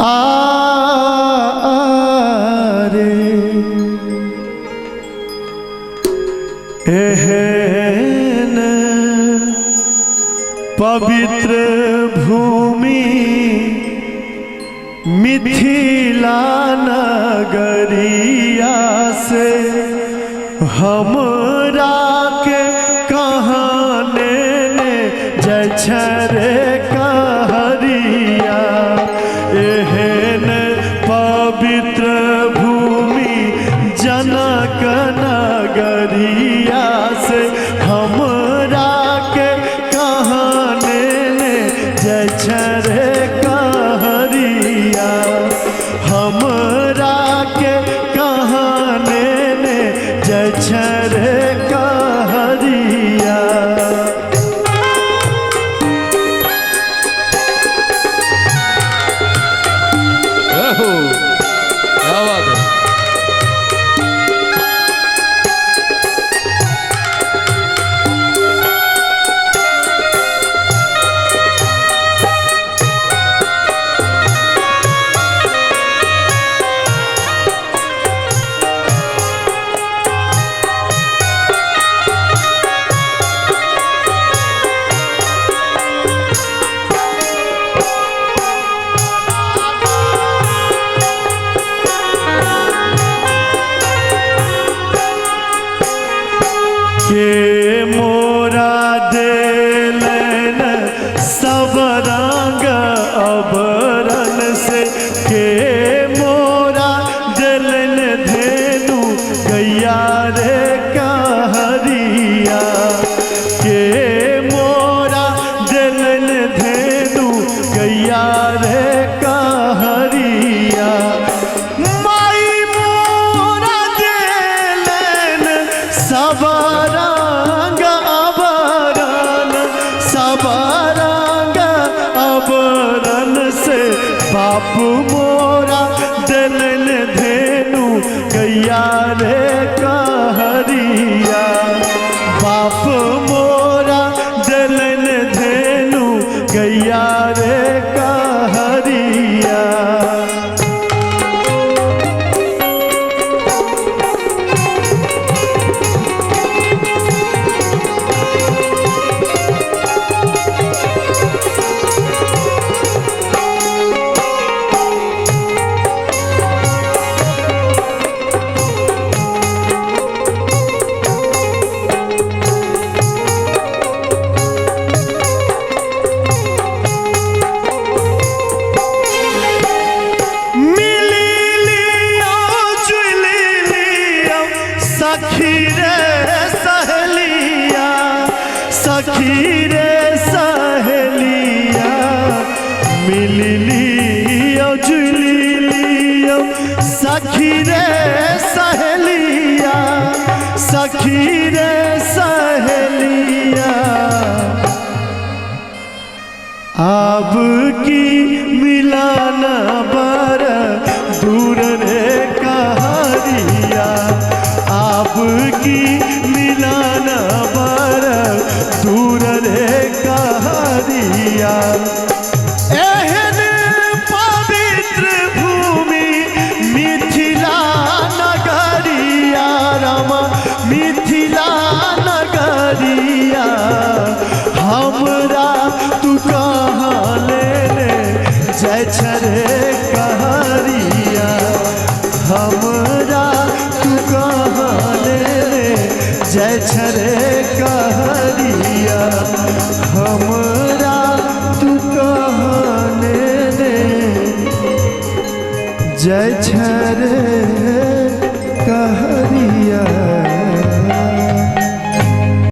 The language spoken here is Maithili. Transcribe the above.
आ रे एहन पवित्र भूमि मिथिला नगरिया से हमरा के कहाँ नेने जाइ छै रे कहरिया। एहन पवित्र भूमि जनक नगरिया से हमरा के कहाँ नेने जाइ छै रे कहरिया। हमरा के कहाँ नेने जाइ छै रे कहरिया। जय हो, क्या बात है। के मोरा देलन सब रंग अबरन से, के मोरा देलन धेनु गैया रे कहरिया। के मोरा देलन धेनु गैया रे कहरिया। माई मोरा देलन सब रंग अबरन, सब रंग अबरन से बाप मोरा देलन धेनु गैया रे कहरिया। बाप मोरा देलन धेनु गैया रे कहरिया। मिली लियो जुली लियो सखी रे सहेलिया, सखी रे सहेलिया। मिली लियो जुली लियो सखी रे सहेलिया, सखी रे सहेलिया। अब की मिलाना बर दूर रे कहरिया। अब की मिलाना बर दूर रे कहरिया। एहन पवित्र भूमि मिथिला नगरिया रामा, मिथिला नगरिया। हमरा तू कहाँ लेने जाइ छै रे कहरिया। हमरा तू कहाँ लेने जाइ छै रे कहरिया। हमरा तू कहाँ लेने जाइ छै रे